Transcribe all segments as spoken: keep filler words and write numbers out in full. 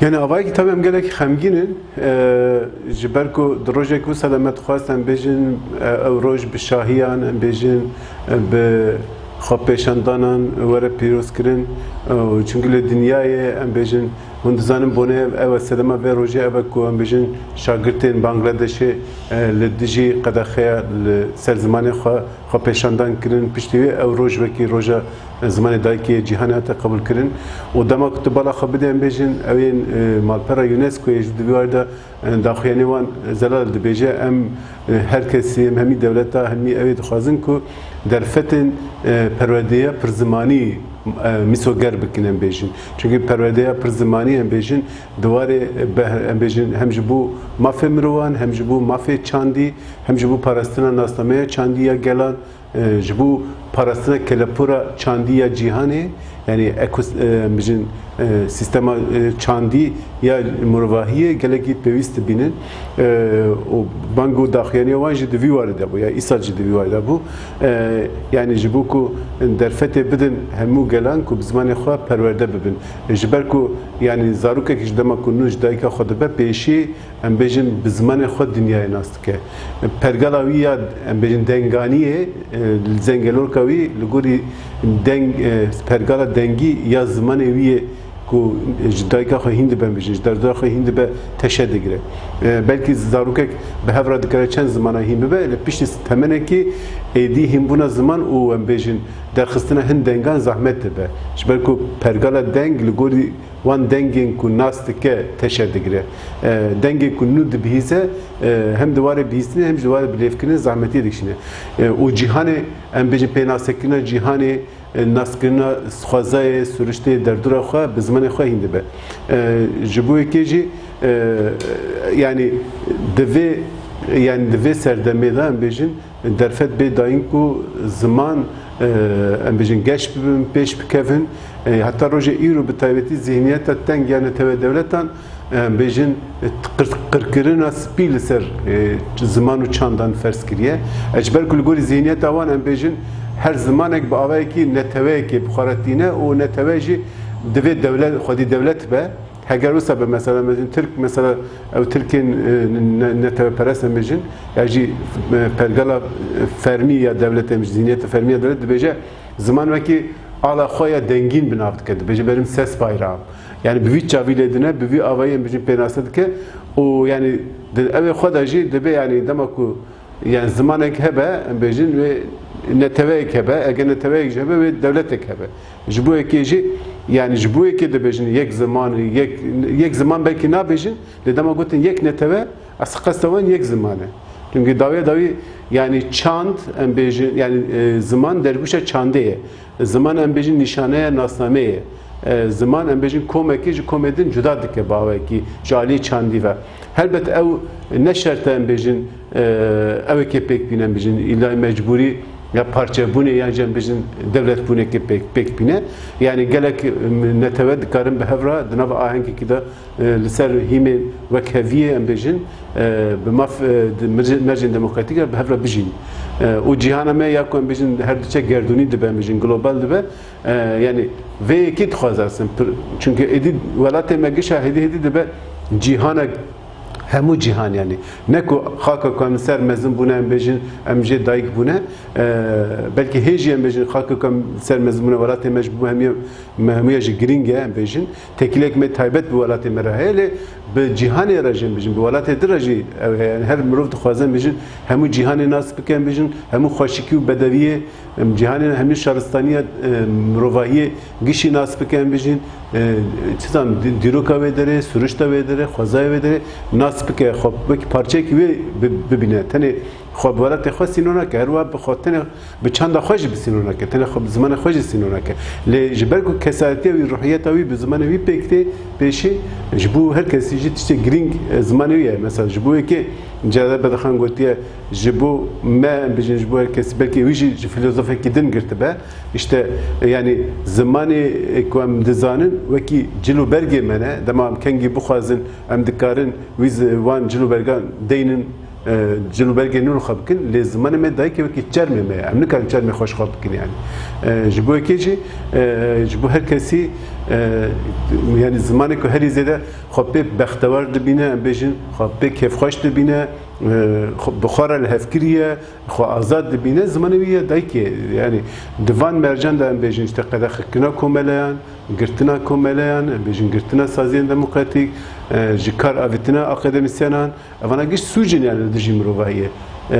Yani avayekî tabi em gelek xemgîn in. E, ji ber ku di rojek wisa de me dixwest em bêjin, e, ew roj bi şahiyan, em bêjin, e, bi xwepêşandanan were pîrozkirin. E, çünkü li dinyayê em bêjin, hûn dizanin bonê ev, ew e sedema vê rojê ev e ku em bêjin şagirtên Bangladeşê, e, li dijî qedexeya li ser zimanê xwe xwepêşandan kirin, piştî wê ew roj wekî roja zimanê dayikê yê cîhanê hate qebûlkirin û dema ku tu bala xwe bidê, em bêjin, ew yên, e, malpera UNESCOyê jî di vî warî de, e, daxuyaniyê wan zelal dibêje, em, e, her kesî, em hemî dewleta, hemî ew ê dixwazin ku derfetên, e, perwerdeya pirzimanî, e, mîsoger bikin, em bêjin. Çünkü perwerdeya pirzimanî, em bêjin, di warê, e, be-, em bêjin, hem ji bo mafê mirovan, hem ji bo mafê çandî, hem ji bo parastina nasnameya çandî ya gelan, e, ji bo parastina kelepûra çandî ya cîhanê, yani ekos-, e, em bêjin, e, sîstema, e, çandî ya mirovahiyê gelekî pêwîst dibînin. E, û bang û daxuyaniya wan jî di vî warî de bû, ya îsal jî di vî warî de bû. E, yani ji bo ku derfetê bidin hemû gelan ku bi zimanê xwe perwerde bibin. E, ji ber ku yani zarokek ji dema ku nû ji dayika xwe dibe pêşî, em bêjin, bi zimanê xwe dinyayê nas dike. Pergala wî ya, em bêjin, denganiyê, e, li zengelorka wî li gorî deng, e, pergala dengî ya zimanê wî yê ku ji dayika xwe hîn dibe, em bêjin, ji derdora xwe hîn dibe, teşe digire. E, belkî zarokek bi hev re dikare çend zimana hîn bibe, lê piştî temenekî êdî hînbûna ziman û, em bêjin, derxistina hin dengan zehmet dibe. Ji ber ku pergala deng li gorî wan dengên ku nas dike teşe digire. E, dengê ku nû dibihîze, e, hem di warê bihîstinê hem jî di warê bilêvkirinê zehmetiyê dikişîne. E, û cîhanê, em bêjin pênasekirina cîhanê, e, naskirina xwezayê, siruştê, derdora xwe bi zimanê xwe hîn dibe. E, ji bo yekê jî, e, yani di vê, yani di vê serdemê de em bêjin, derfet bê dayîn ku ziman, e, em bêjin, geş bibin, pêş bikevin. E, heta rojê îro bi taybetî zihniyeta teng ya netewe dewletan, em bêjin, e, qir-, qirkirina spî li ser, e, ziman û çandan ferz kiriye. E, ji ber ku li gorî zihniyeta wan, em bêjin, her zimanek bi avayekî neteweyekê bi xwe re tîne û netewe jî divê dewlet, xwedî dewlet be. Heger wisa be, mesela, em bêjin Tirk, mesela, ew Tirkên, e, ne-, neteweperest em bêjin, ya jî, e, pergala, e, fermî ya dewletê em ji zihniyeta fermî ya dewlet dibêje, ziman wekî ala xwe ya dengîn bi nav dike, dibêje benim ses bayrağım. Yani bi vî çavî lê dine, bi vî avayî em bêjin pênase dike û yani di, ew ê xwe de jî dibe, yani dema ku Yani zimanek hebe, em bêjin, wê neteweyek hebe, eger neteweyek jî hebe, wê dewletek hebe. Ji bo yekê jî, yani ji bo yekê dibêjin yek ziman, yek, yek ziman belkî nabêjin, lê dema gotin yek netewe, esl qesta wan yek ziman e. Çünkü dawiya dawî, yani çand, em bêjin, yani, e, ziman derbûşa çandê ye. Ziman, em bêjin, nîşaneya nasnameyê ye. E, ziman, em bêjin, komekî ji komê din cuda dike bawekî ji aliyê çandî ve. Helbet ew ne şert e, em bêjin, e, ewekê pêk bîne, em bêjin, îlla mecbûrî ya parçebûnê yan jî, em bêjin, dewletbûnekê pêk, pêk bîne. Yani gelek, e, netewe dikarin bi hev re di nava ahengekî de, e, li ser hîmên wekheviyê, em bêjin, e, bi maf, e, di merc-, mercên demokratîk re bi hev re bijîn. E, û cîhana me ya ku em bêjin her diçe gerdûnî dibe, em bêjin global dibe. E, yani vê yekê dixwaze eslin pir, çünkü êdî welatê me gişa hêdî hêdî dibe cîhanek, hemû cîhan yani. Ne ku xaka ku em li ser mezin bûne, em bêjin, em jê dayik bûne. E, belkî hê jî em bêjin, xaka ku em li ser mezin bûne, welatê me ji bo hemiya, me hemiya jî girîng e, em bêjin. Têkilek me taybet bi welatê me re heye, lê bi cîhanê re jî em bêjin, bi welatê din re jî ew heye. Yani her mirov dixwaze em bêjin, hemû cîhanê nas bike, em bêjin, hemû xweşikî û bedewiyê, em, cîhanê hemî şaristaniya, e, mirovahiyê gişî nas bike, em bêjin, e, çi zan, dî-, dîroka wê derê, siruşta wê derê, xwezaya wê derê nas bike, xwe wekî parçeyekî wê bi-, bibîne. Tenê xwe bi welatê xwe sînor nake, her wiha bi xwe tenê bi çanda xwe jî bi sînor nake, tenê xwe bi zimanê xwe jî sînor nake. Lê ji ber ku kesayetiya wî, ruhiyeta wî bi zimanê wî pêk tê pêşî, ji bo her kesî jî tiştê girîng, e, zimanê wî ye. Mesela ji bo yekê Celal Bedirxan gotiye, ji bo me, em bêjin, ji bo her kesî, belkî wî jî ji filozofekî din girtibe. Îşte, e, yani zimanê, e, ku em dizanin, wekî cil û bergê me ne, dema em kengî bixwazin, em dikarin wî zi-, wan cil û bergan deynin, e, cil û bergê nû li xwe bikin, lê zimanê me dayikê wekî çermê me ye. Em nikarin çermê xwe ji xwe bikin yani. E, ji bo yekê jî, e, ji bo her kesî, e, yani zimanê ku herî zêde xwe pê bextewar dibîne, em bêjin, xwe pê kêfxweş dibîne, e, xwe, bi xwe re li hev kiriye, xwe azad dibîne, zimanê wî ye dayikê. Yani di van mercan de em bêjin işte qedexekirina komeleyan, girtina komeleyan, em bêjin girtina saziyên demokratîk, e, ji kar avêtina akademîsyenan, evana giş sûc in yani li dijî mirovahiyê. E,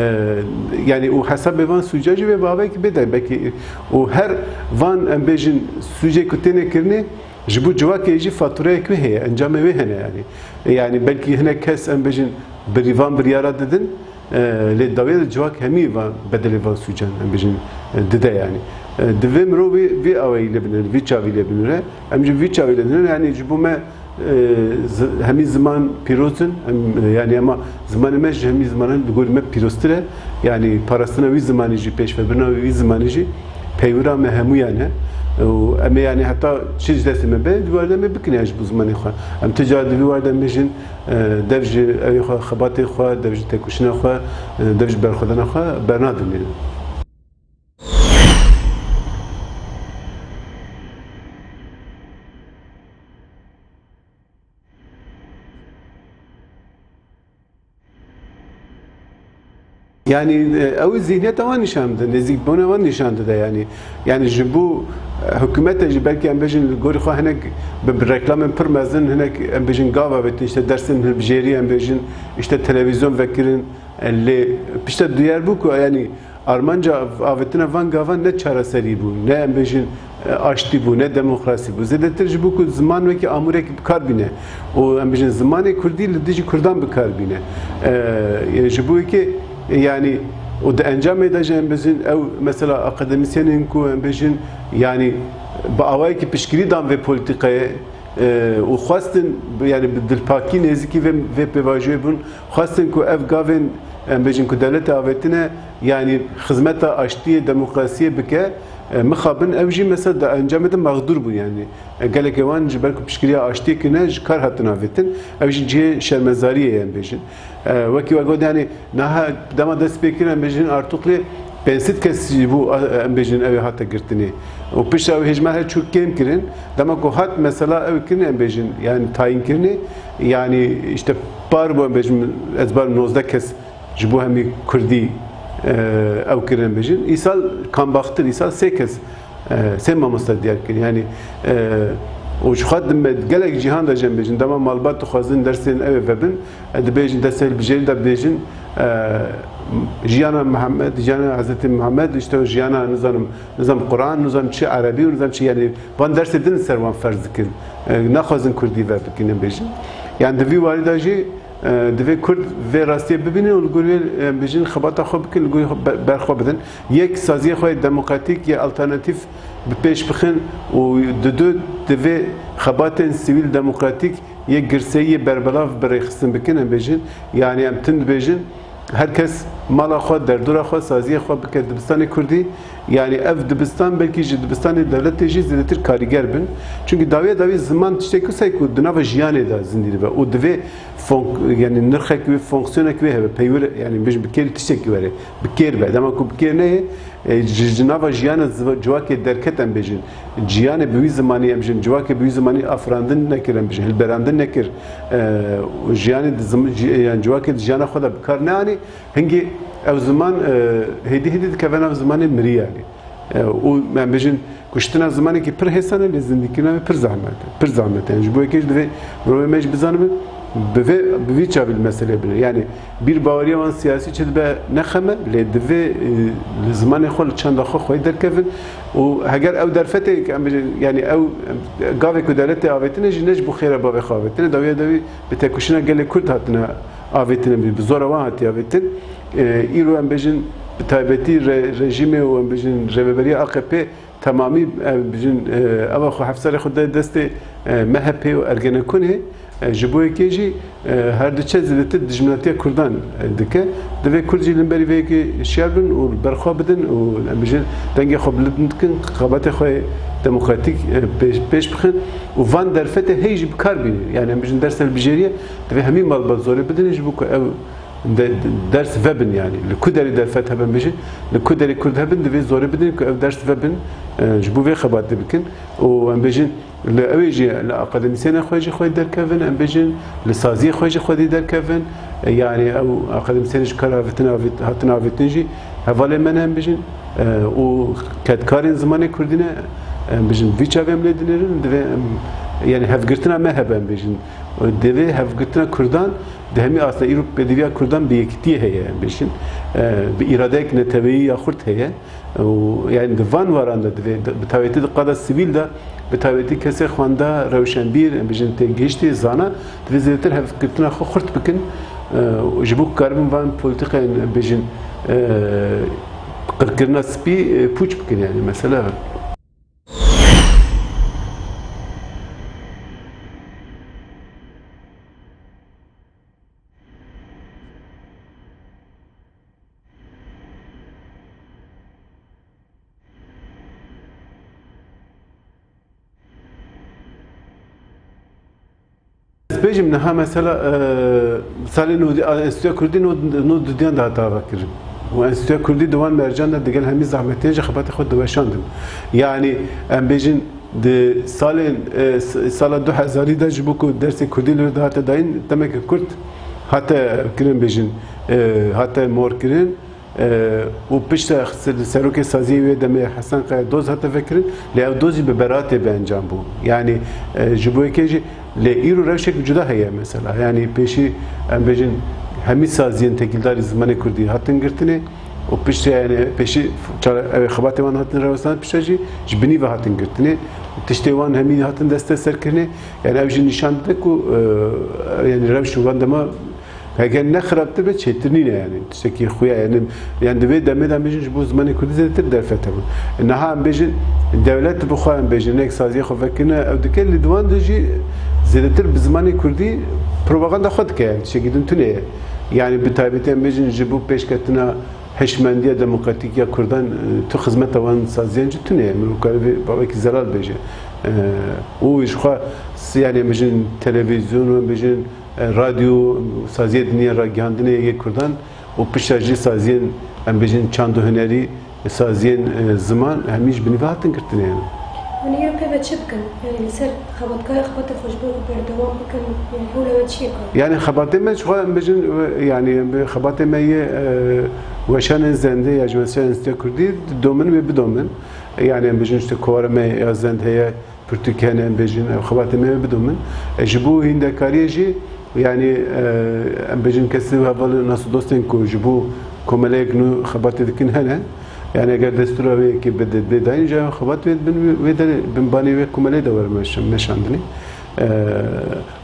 yani û hesabê van sûca jî wê bi avayekî bêdayî belkî û her van em bêjin sûcê ku têne kirinê ji bo civakê jî fatureyek wê heye, encamê wê hene yani. E, yani belkî hinek kes em bêjin bi van biryara didin, e, lê dawiyê de civak hemî van bedelê van sûcan em bêjin, e, dide yani. E, divê mirov vî, vî awayî lê binêre, vî çavî lê binêre. Em jî vî çavî lê dinêre yani ji bo me e, zi-, hemî ziman pîroz in, em, e, yani ema zimanê me ji hemî zimanan li gorî me pîroztir e. Yani parastina wî zimanî jî, pêşvebirina wî zimanî jî peywira me hemûyan e. Û em ê yani heta çi ji destê me be, di warde me bikin yani ji bo zimanê xwe. Em tu cara di vî warde em bêjin, e, dev ji evê xwe, xebatê xwe, dev ji têkoşîna xwe, e, dev ji berxwedana xwe bernadin yani. Yani, e, ew zihniyeta wan nîşan dide, nêzîkbûna wan nîşan dide yani. Yani ji bo, e, hikûmetê jî belkî em bêjin li gorî xwe hinek bi, bi reklamên pir mezin, hinek em bêjin gav avêtin, işte dersên hilbijêrî em bêjin, işte televîzyon vekirin, e, lê piştre diyar bû ku yani armanca avêtina van gavan ne çareserî bû, ne em bêjin, e, aştî bû, ne demokrasî bû. Zêdetir ji bo ku ziman wekî amûrek bi kar bîne û em bêjin zimanê kurdî li dijî kurdan bi kar bîne. E, ji bo yekê, e, yanî û di encamê de jî em bêjin ew mesela akademîsyenên ku em bêjin yanî bi awayekî piştgirî dan vê polîtîkayê, e, û xwestin, yani bi dilpakî nêzîkî vê, vê pêvajoyê bûn, xwestin ku ev gavên, em bêjin ku dewletê avêtine, yani xizmeta aştiyê, demokrasiyê bike, e, mixabin ew jî mesela di encamê de mexdûr bûn yani. E, gelekê wan ji ber ku piştgiriya aştiyê kirine, ji kar hatin avêtin. Ew jî cihê şermezariyê ye, em bêjin. E, wekî we got, yani, niha dema dest pê kirin, em bêjin Artuklê pênc sed kes jî bû, em bêjin, ew ê hate girtinê. Û piştre ew hêjmar her çû kêm kirin. Dema ku hat mesela ew kirin, em bêjin, yani tayîn kirinê, yani, işte, par bû, em bêjin, ez bar nozdeh kes ji bo hemî kurdî, e, ew kirin, em bêjin. Îsal kambaxtir, îsal sê kes, e, sê mamoste diyar kirin. Yani, e, û ji xwe dime gelek cîhan de jî em bêjin, dema malbat dixwazin dersên ew ê vebin, e, dibêjin, dersê hilbijêrî de dibêjin, e, jiyana Mihemed, jiyana Hezretî Mihemed, işte jiyana, nizanim, nizam Quran, nizam çi Erebî û nizam çi, yani van dersê din ser wan ferz dikin. E, naxwazin kurdî vebikin, em bêjin. Yani di vî warî de jî, e, divê kurd vê rastiyê bibînin û li gor wê, e, em bêjin xebata xwe bikin, li gor xwe be-, ber xwe bidin. Yek saziyê xwe yê demokratîk, yê alternatîf bi pêş bixin û didu divê xebatên sivîl demokratîk yê girseyî yê berbelav bi rêxistin bikin, em bêjin. Yani em tim dibêjin, her kes mala xwe, derdora xwe, saziyê xwe bike dibistanê kurdî. Yani ev dibistan belkî ji dibistanê dewletê jî zêdetir karîger bin. Çünkü dawiya dawî ziman tiştek wisa ye ku di nava jiyanê de zindî dibe û divê fonk-, yani nirxek wê, fonksiyonek wê hebe, peywir, yani bêjin bi kêr tiştekî were, bi kêr be. Dema ku bi kêr neyê, e, ji, ji nava jiyana ziva-, civakê derket, em bêjin. Jiyanê bi wî zimanî, em bêjin, civakê bi wî zimanî afirandin nekir, em bêjin, hilberandin nekir. E, û jiyanê di zim-, ji-, yani civakê di jiyana xwe de bi kar neanî, hingê ew ziman, e, hêdî hêdî dikeve nav zimanê mirî yani. E, û em bêjin, kuştina zimanekî pir hêsan e, lê zindîkirina wê pir zehmet e. Pir zehmet e. Yani ji bo yekê jî divê mirovê me jî bizanibin, bi vê, bi vî çavî li meselê bine. Yani bîr baweriya wan siyasî çi dibe ne xem e, lê divê, e, li zimanê xwe, li çanda xwe xweyî derkevin. Û heger ew derfetê, em bêjin, yani ew, em, gavê ku dewletê avêtine jî ne ji bo xêra bavê xwe avêtine, dawiya dawî bi tekoşîna gelê Kurd hatine avêtine, bi, bi zora wan hatiye avêtin. E, îro em bêjin bi taybetî re-, rejîmê û em bêjin rêveberiya A K P temamî, em bêjin, e, eva xwe hefsarê xwe de destê, e, M H P û Ergenekonê, e, ji bo yekê jî, e, her diçe zêdetir dijminatiya Kurdan, e, dike. Divê Kurd jî li berî vê yekê şiyar bin û berxwe bidin û em bêjin dengê xwe bilind bikin, xebatê xwe demokratîk, e, pêş, pêş bixin û van derfetê hey jî bi kar bînin. Yani em bêjin dersa hilbijêriyê divê hemî malbat zorê bidin ji bo ku ew De, de, ders vebin yani. Li ku derê derfet hebe em bêjin, li ku derê Kurd hebin, divê zorê bidin ku ev ders vebin, e, ji bo vê xebatê bikin. Û em bêjin, li ew ê jî, li akademîsyenên xwe jî xwedî derkevin, em bêjin, li saziyê xwe jî xwedî derkevin. E, yani ew akademîsyenê ji kar hatin avêt-, hatin avêtin jî hevalê me ne, em bêjin. E, û kedkarên zimanê Kurdî ne, em bêjin, vî çavê em lê dinêrin, divê em, yani hevgirtina me hebe, em bêjin. Divê hevgirtina Kurdan di hemî astê, îro pêdiviya Kurdan bi yekitiyê heye, em bêjin, e, bi îradeyek neteweyî ya xurt heye. Û, yani, di van waran de divê, di, bi taybetî di qada sivîl de, bi taybetî kesê xwenda, rewşenbîr, em bêjin, têgihiştî, zana, divê zêdetir hevgirtina xwe xurt bikin, e, û ji bo ku karibin van polîtîkayên, em bêjin, e, qirkirina spî, e, pûç bikin, yani, mesela. Ez bêjim niha mesela, e, salên nodî, a, Enstitûya Kurdî nod, nod dudiyan de hate avakirin. Û Enstitûya Kurdî di wan mercan de digel hemî zehmetiyan jî xebatê xwe diweşandin. Yani em bêjin di salên, e, s-, sala du hezarî de ji bo ku dersê Kurdî li wir dihate dayîn, demeke kurt hate kirin bêjin, e, hate mor kirin. E, û piştre ser-, serokê saziyê wê demê Hesen Kaya doz hate vekirin, lê ew doz jî bi beratê bi encam bû. Yani, e, ji bo yekê jî, lê îro rewşek cuda heye mesela. Yani pêşî, em bêjin, hemî saziyên tekîldarî zimanê Kurdî hatin girtinê û piştre, yani pêşî ça-, ew xebatê wan hatin rewestan, piştre jî ji binî ve hatin girtinê. Tiştê wan hemî hatin desteserkirinê. Yani ew jî nîşan dide ku, e, yani rewş û van dema Heger ne xirabtir be, çêtir nîne yani. Tiştekî xuya yani, yani di vê demê de em bêjin ji bo zimanê Kurdî zêdetir derfet hebû. Niha em bêjin dewlet bi xwe, em bêjin nek saziyê xwe vekirine, ew dike, lê di wan de jî zêdetir bi zimanê Kurdî propaganda xwe dike yani, tiştekî din tune ye. Yani bi taybetî em bêjin ji bo pêşketina hişmendiya demokratîk ya Kurdan, e, tu xizmeta wan saziyan jî tune ye. Min wekare vê babekî zelal bêje. E, û ji xwe s-, yani em bêjin televîzyon û em bêjin e, radyo, saziyê din yên ragihandinê yê Kurdan û piştre jî saziyên, em bêjin, çand û hunerî, saziyên, e, ziman, hemî ji binî ve hatin girtinê yani. Hûn ê pê ve çi bikin? Yani li ser xebatkariya xebatê xwe ji bo ku berdewam bikin, yani hewla we çi ye? Yani xebatê me ji xwe, em bêjin, e, yani em bê-, xebatê me yê, e, weşanên zendê ya ji weşanên Enstitûya Kurdî didomin, wê bidomin. Yani em bêjin işte kovara me ya zend heye, pirtûk hene, em bêjin, ev xebatê me bidomin. E, ji bo hîndekariyê jî, yanî, e, em bêjin kesê heval nas û dostên ku ji bo komeleyek nû xebatê dikin hene. Yani eger destûra wê yekê bide, bê dayîn, ji xebat wê bin, wê derê, bin banê wê komeleyê de were meş-, meşandinê. E,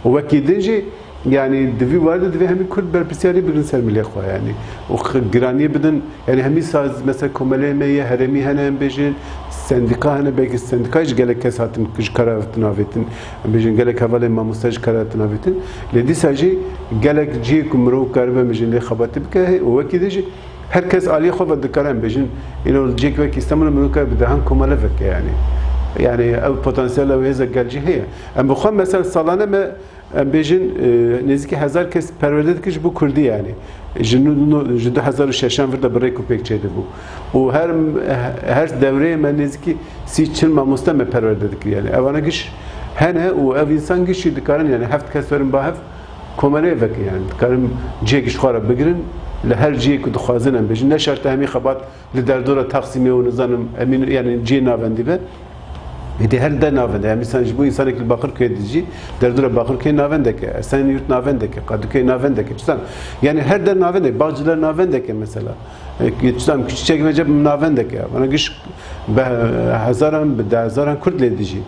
û wekî din jî, yanî di vî warî de divê hemî Kurd berpirsiyarî bigrin ser milê xwe, yanî û xi-, giraniyê bidin. Yanî hemî saz, mesela komeleyê me yê herêmî hene, em bêjin, sendîka hene, belkî sendîka jî gelek kes hatin ji kar hatin avêtin. Em bêjin gelek hevalên mamoste ji kar hatin avêtin. Lê dîsa jî gelek cihê ku mirov karibe, em bêjin, lê xebatî bike, hey, û wekî din jî her kes aliyê xwe ve dikare, em bêjin, îro cihek wekî Îstanbulê mirov kare bi dehan komele veke yanî. Yanî ew potansiyel, ew hêza gel jî heye. Em bi xwe mesela salane me Em bêjin, e, nêzîkî hezar kes perwerde dikir ji bo Kurdî, yanî. Ji nû-, nû-, ji du hezar û şeşan vir de bi rêk û pêk çêdibû. Û her, her dewreyê me nêzîkî sî çil mamoste me perwerde dikir, yanî. Evana giş hene û ev însan giş jî dikarin, yanî, heft kes werin ba hev komeleyê vekin, yanî. Dikarin cihekî ji xwe re bigirin, li her cihê ku dixwazin, em bêjin. Ne şert e hemî xebat li derdora Taksimê û nizanim Emîn, yani cihê navendî be. Êdî her der navend e. Em însan ji bo însanekî li Baqirkuyê dijî, derdora Baqirkuyê navendek e. Esenyurt navendek e. Kadıköy navendek e. Çitan. Yani her der navendek e. Bağcılar navendek e mesela. E, çitan, Küçükçekmece navendek e. Bana giş be hezaran, bi deh hezaran Kurd lê dijî.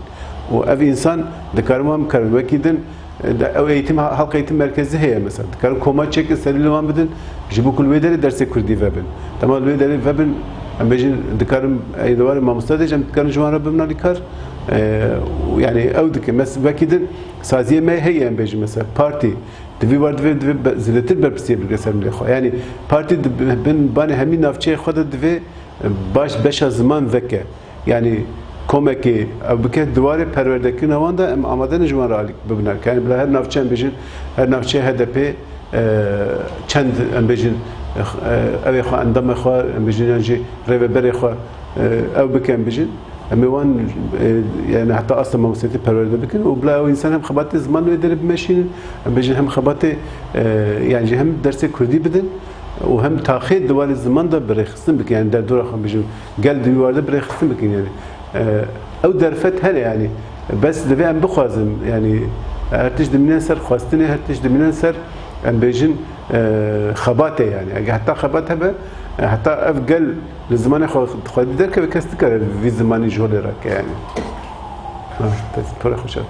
Û ev însan dikarin wan bikarin wekî din, E, de, ew eğitim, ha-, halk eğitim merkezi heye mesela. Dikarin koma çêkin, serî li wan bidin, ji bo ku li wê derê dersê kurdî vebin. Dema li wê derê vebin, em bêjin, dikarin, ê, êdîwarê mamoste de, em dikarin ji wan re bibin alîkar. E, û yani ew dike. Mes-, wekî din saziyê me heye, em bêjin mesela. Partî, di vî war divê, divê be-, zêdetir berpirsiyê bigre ser milê xwe. Yani partî di bi-, bin banê hemî navçeyê xwe de divê, e, baş beşa ziman veke. Yani komekê ew bike, di warê perwerdekirina wan de em amade ne ji wan re alî bibin alîkar. Yani bila her navçe em bêjin, her navçe H D P, e, çend, em bêjin, e, ew ê xwe, endamê xwe, em bêjin, yan jî rêveberê xwe, e, ew bike, em bêjin. Em ê wan, e, yani heta asta mamostetî perwerde bikin û bila ew însan hem xebatê ziman wê derê bimeşînin, em bêjin hem xebatê, e, yani jî hem dersê kurdî bidin û hem taxê di warê ziman de birêxistin bikin, yani derdora xwe, em bêjin, gel di wî warde birêxistin bikin yani. E, ew derfet hene yani. Bes divê em bixwazin, yani her tişt dimîne ser xwestinê, her tişt dimîne ser, em bêjin, e, xebatê yani. Eger heta xebat hebe, e, heta ev gel li zimanê xwe, xwedî derkeve, kes nikare vî zimanî ji holê rake yani. Ha, pora xweş e.